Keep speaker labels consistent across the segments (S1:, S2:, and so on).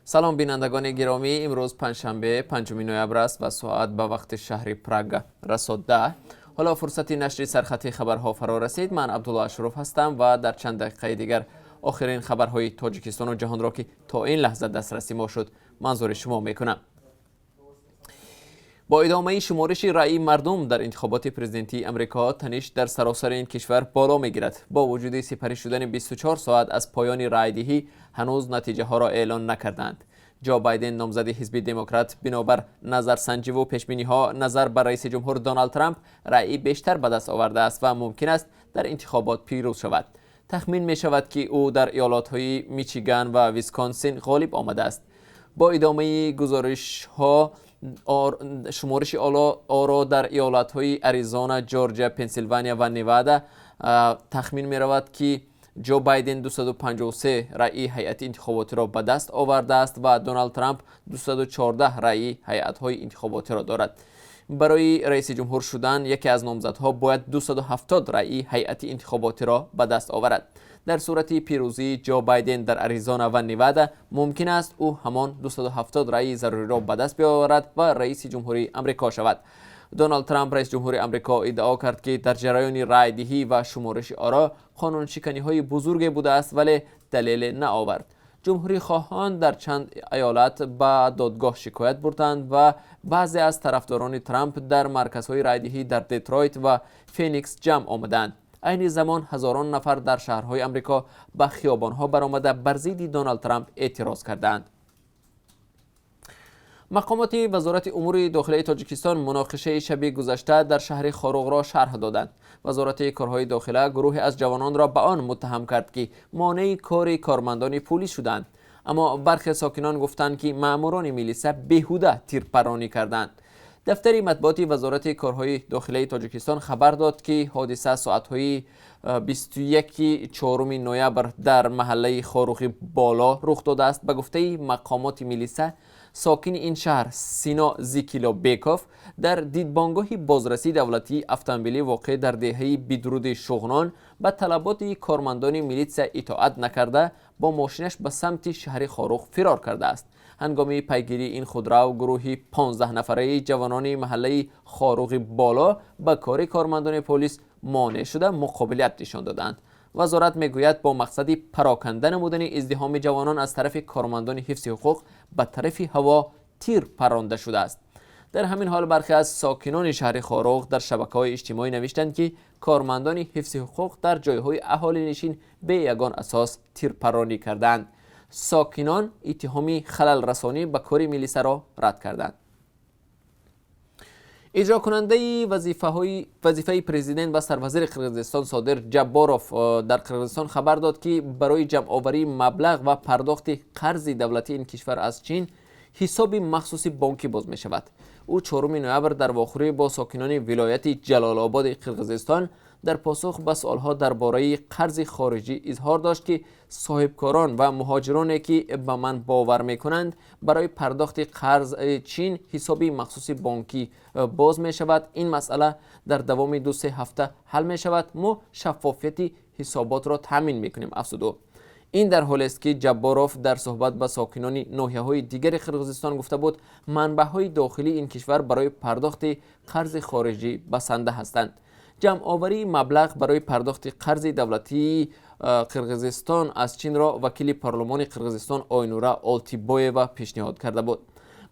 S1: Салом, бинандагони гиромӣ. Имрӯз панҷшанбе, 5 ноябр аст ва соат ба вақти шаҳри Прага расо 10. Ҳоло фурсати нашри сархати хабарҳо фаро расид. Ман Абдулло Ашуров ҳастам ва дар чанд дақиқаи дигар охирин хабарҳои Тоҷикистону ҷаҳонро, ки то ин лаҳза дастраси мо шуд, манзури шумо мекунам. Бо идомаи шумориши раъи мардум дар интихоботи президентии Амрико, таниш дар саросари ин кишвар боло мегирад. Бо вуҷуди сипарӣ шудани 24 соат аз поёни раъйдиҳӣ, ҳанӯз натиҷаҳоро эълон накардаанд. Ҷо Байден, номзади ҳизби Демократ, бинобар назарсанҷиву пешбиниҳо, назар ба раиси ҷумҳур Доналд Трамп раъи бештар ба даст овардааст ва мумкин аст дар интихобот пирӯз шавад. Тахмин мешавад, ки ӯ дар иёлатҳои Мичиган ва Висконсин ғолиб омадааст. Бо идомаи гузоришҳо, шумориши оро дар иёлатҳои Аризона, Ҷорҷия, Пенсилвания ва Невада, тахмин меравад, ки Ҷо Байден 253 раъи ҳайати интихоботиро ба даст овардааст ва Доналд Трамп 214 раъи ҳайатҳои интихоботиро дорад. Барои раиси ҷумҳур шудан яке аз номзадҳо бояд 270 раъи ҳайати интихоботиро ба даст оварад. Дар сурати пирӯзии Ҷо Байден дар Аризона ва Невада, мумкин аст ӯ ҳамон 270 раъи заруриро ба даст биёварад ва раиси ҷумҳурии Амрико шавад. Доналд Трамп, раиси ҷумҳури Амрико, иддао кард, ки дар ҷараёни раъйдиҳӣ ва шумориши оро қонуншиканиҳои бузурге будааст, вале далеле наовард. Ҷумҳурихоҳон дар чанд иёлат ба додгоҳ шикоят бурданд ва баъзе аз тарафдорони Трамп дар марказҳои раъйдиҳӣ дар Детройт ва Феникс ҷамъ омаданд. Айни замон ҳазорон нафар дар шаҳрҳои Амрико ба хиёбонҳо баромада, бар зидди Доналд Трамп эътироз кардаанд. Мақомоти Вазорати умури дохилаи Тоҷикистон муноқишаи шаби гузашта дар шаҳри Хоруғро шарҳ доданд. Вазорати корҳои дохила гурӯҳе аз ҷавононро ба он муттаҳам кард, ки монеи кори кормандони пулис шуданд, аммо бархе сокинон гуфтанд, ки маъмурони милиса беҳуда тирпаронӣ карданд. Дафтари матбуоти Вазорати корҳои дохилаи Тоҷикистон хабар дод, ки ҳодиса соатҳои 21 4 ноябр дар маҳаллаи Хоруғи Боло рух додааст. Ба гуфтаи мақомоти милиса, сокини ин шаҳр Сино Зикилобеков дар дидбонгоҳи бозрасии давлатии автомобилӣ, воқеъ дар деҳаи Бидруди Шуғнон, ба талаботи кормандони милитсия итоат накарда, бо мошинаш ба самти шаҳри Хоруғ фирор кардааст. Ҳангоми пайгирии ин худрав, гурӯҳи 15 нафараи ҷавонони маҳаллаи Хоруғи Боло ба кори кормандони полис монеъ шуда, муқобилият нишон доданд. Вазорат мегӯяд, бо мақсади пароканда намудани издиҳоми ҷавонон аз тарафи кормандони ҳифзи ҳуқуқ ба тарафи ҳаво тир паронда шудааст. Дар ҳамин ҳол, бархе аз сокинони шаҳри Хоруғ дар шабакаҳои иҷтимоӣ навиштанд, ки кормандони ҳифзи ҳуқуқ дар ҷойҳои аҳолинишин бе ягон асос тирпаронӣ карданд. Сокинон иттиҳоми халалрасонӣ ба кори милисаро рад карданд. Иҷрокунандаи вазифаи президент ва сарвазири Қирғизистон Содир Ҷабборов дар Қирғизистон хабар дод, ки барои ҷамъоварии маблағ ва пардохти қарзи давлатии ин кишвар аз Чин ҳисоби махсуси бонкӣ боз мешавад. Ӯ 4 ноябр дар вохӯрӣ бо сокинони вилояти Ҷалолободи Қирғизистон дар посух ба суолҳо дар бораи қарзи хориҷӣ изҳор дошт, ки соҳибкорон ва муҳоҷироне, ки ба ман бовар мекунанд, барои пардохти қарзи Чин ҳисоби махсуси бонкӣ боз мешавад. Ин масъала дар давоми 2-се ҳафта ҳал мешавад. Мо шаффофияти ҳисоботро таъмин мекунем, афзуд ӯ. Ин дар ҳолест, ки Ҷабборов дар суҳбат ба сокинони ноҳияҳои дигари Қирғизистон гуфта буд, манбаъҳои дохилии ин кишвар барои пардохти қарзи хориҷӣ басанда ҳастанд. Ҷамъоварии маблағ барои пардохти қарзи давлатии Қирғизистон аз Чинро вакили парлумони Қирғизистон Ойнура Олтибоева пешниҳод карда буд.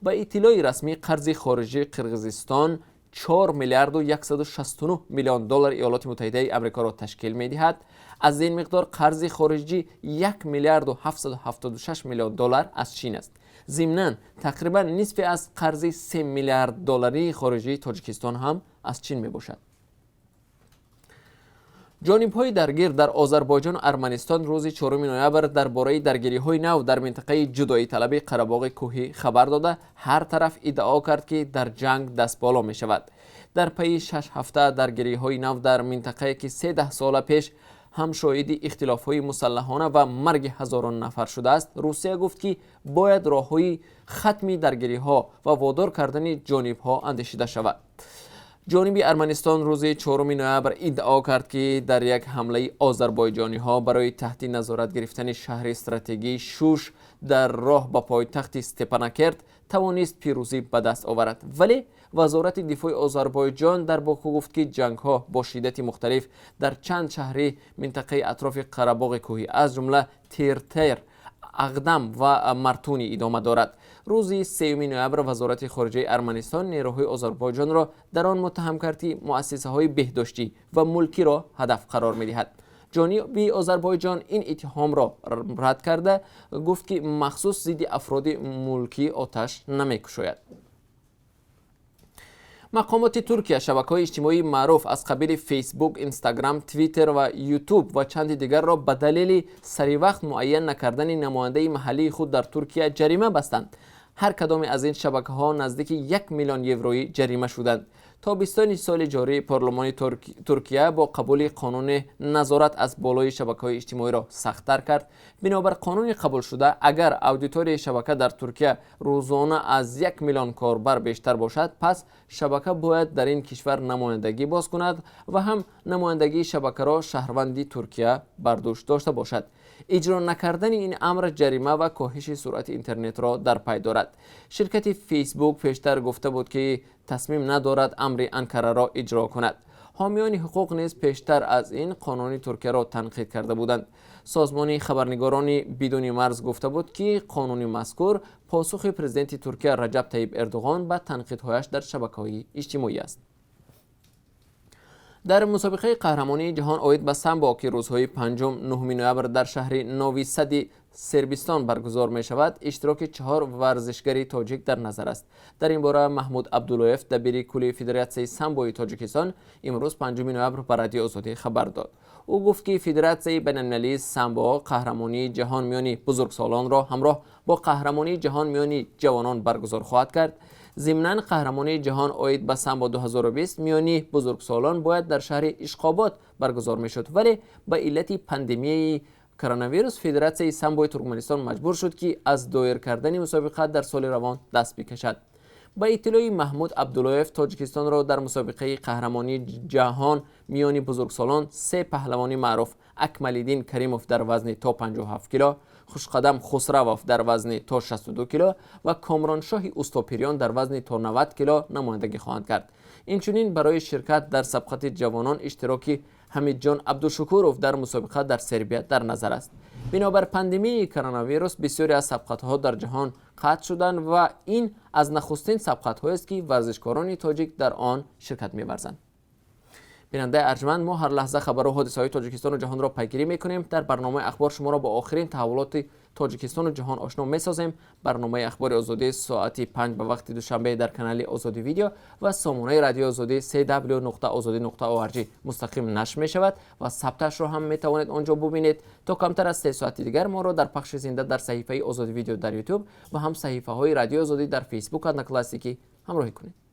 S1: Ба иттилои расмӣ, қарзи хориҷии Қирғизистон 4 миллиарду 169 миллион доллари Иёлоти Муттаҳидаи Амрикоро ташкил медиҳад. Аз ин миқдор қарзи хориҷӣ 1 миллиарду 776 миллион доллар аз Чин аст. Зимнан, тақрибан нисфе аз қарзи 3 миллиард долларии хориҷии Тоҷикистон ҳам аз Чин мебошад. Ҷонибҳои даргир дар Озарбойҷону Арманистон рӯзи 4 ноябр дар бораи даргириҳои нав дар минтақаи ҷудоиталаби Қарабоғи Кӯҳӣ хабар дода, ҳар тараф иддао кард, ки дар ҷанг дастболо мешавад. Дар пайи 6 ҳафта даргириҳои нав дар минтақае, ки се даҳсола пеш ҳам шоҳиди ихтилофҳои мусаллаҳона ва марги ҳазорон нафар шудааст, Русия гуфт, ки бояд роҳҳои хатми даргириҳо ва водор кардани ҷонибҳо андешида шавад. Ҷониби Арманистон рӯзи 4 ноябр иддао кард, ки дар як ҳамлаи озарбойҷониҳо барои таҳти назорат гирифтани шаҳри стратегии Шуш Дар роҳ ба пойтахти Степанакерт тавонист пирӯзӣ ба даст оварад. Вале Вазорати дифои Озарбойҷон дар Боку гуфт, ки ҷангҳо бо шиддати мухталиф дар чанд шаҳри минтақаи атрофи Қарабоғи кӯҳӣ, аз ҷумла Тертер, Ағдам ва Мартуни идома дорад. Рӯзи 3 ноябр Вазорати хориҷаи Арманистон нерӯҳои Озарбойҷонро дар он муттаҳам кард, ки муассисаҳои беҳдоштӣ ва мулкиро ҳадаф қарор медиҳад. Ҷониби Озарбойҷон ин иттиҳомро рад карда, гуфт, ки махсус зидди афроди мулкӣ оташ намекушояд. Мақомоти Туркия шабакаҳои иҷтимоии маъруф аз қабили Фейсбук, Инстаграм, Твиттер ва Ютуб ва чанди дигарро ба далели саривақт муайян накардани намояндаи маҳаллии худ дар Туркия ҷарима бастанд. Ҳар кадоме аз ин шабакаҳо наздики 1 миллион евроӣ ҷарима шуданд. Тобистони соли ҷорӣ парлумони Туркия бо қабули қонуне назорат аз болои шабакаҳои иҷтимоиро сахттар кард. Бинобар қонуни қабулшуда, агар аудиторияи шабака дар Туркия рӯзона аз 1 миллион корбар бештар бошад, пас шабака бояд дар ин кишвар намояндагӣ боз кунад ва ҳам намояндагии шабакаро шаҳрванди Туркия бар дӯш дошта бошад. Иҷро накардани ин амр ҷарима ва коҳиши суръати интернетро дар пай дорад. Ширкати Фейсбук пештар гуфта буд, ки тасмим надорад амри Анкараро иҷро кунад. Ҳомиёни ҳуқуқ низ пештар аз ин қонуни Туркияро танқид карда буданд. Созмони Хабарнигорони бидуни марз гуфта буд, ки қонуни мазкур посухи президенти Туркия Раҷаб Таиб Эрдуғон ба танқидҳояш дар шабакаҳои иҷтимоӣ аст. Дар мусобиқаи қаҳрамонии ҷаҳон оид ба самбо, ки рӯзҳои 5-9 ноябр дар шаҳри Нови Сади Сербистон баргузор мешавад, иштироки чаҳор варзишгари тоҷик дар назар аст. Дар ин бора Маҳмуд Абдуллоев, дабири кулли Федератсияи самбои Тоҷикистон, имрӯз 5 ноябр ба Радиои Озодӣ хабар дод. Ӯ гуфт, ки Федератсияи байналмилалии самбо қаҳрамонии ҷаҳон миёни бузургсолонро ҳамроҳ бо қаҳрамонии ҷаҳон миёни ҷавонон баргузор хоҳад кард. Зимнан, қаҳрамонии ҷаҳон оид ба самбо 2020 миёни бузургсолон бояд дар шаҳри Ишқобод баргузор мешуд, вале ба иллати пандемияи коронавирус Федератсияи самбои Туркманистон маҷбур шуд, ки аз доир кардани мусобиқа дар соли равон даст бикашад. Ба иттилои Маҳмуд Абдуллоев, Тоҷикистонро дар мусобиқаи қаҳрамонии ҷаҳон миёни бузургсолон се паҳлавони маъруф: Акмалиддин Каримов дар вазни то 57 кило, Хушқадам Хусравов дар вазни то 62 кило ва Комроншоҳи Устопириён дар вазни то 90 кило намояндагӣ хоҳанд кард. Инчунин барои ширкат дар сабқати ҷавонон иштироки Ҳамидҷон Абдушукуров дар мусобиқа дар Сербия дар назар аст. Бинобар пандемияи коронавирус бисёре аз сабқатҳо дар ҷаҳон қатъ шуданд ва ин аз нахустин сабқатҳоест, ки варзишкорони тоҷик дар он ширкат меварзанд. Бинандаи арҷманд, мо ҳар лаҳза хабару ҳодисаҳои Тоҷикистону ҷаҳонро пайгирӣ мекунем. Дар барномаи Ахбор шуморо бо охирин таҳаввулоти Тоҷикистону ҷаҳон ошно месозем. Барномаи Ахбори Озодӣ соати 5 ба вақти Душанбе дар канали Озодӣ Видео ва сомонаи Радиои Озодӣ cw.ozodi.org мустақим нашр мешавад ва сабташро ҳам метавонед он ҷо бубинед. То камтар аз 3 соати дигар моро дар пахши зинда дар саҳифаи Озодӣ Видео дар Ютуб ва ҳам саҳифаҳои Радиои Озодӣ дар Фейсбук, Одноклассники ҳамроҳӣ кунед.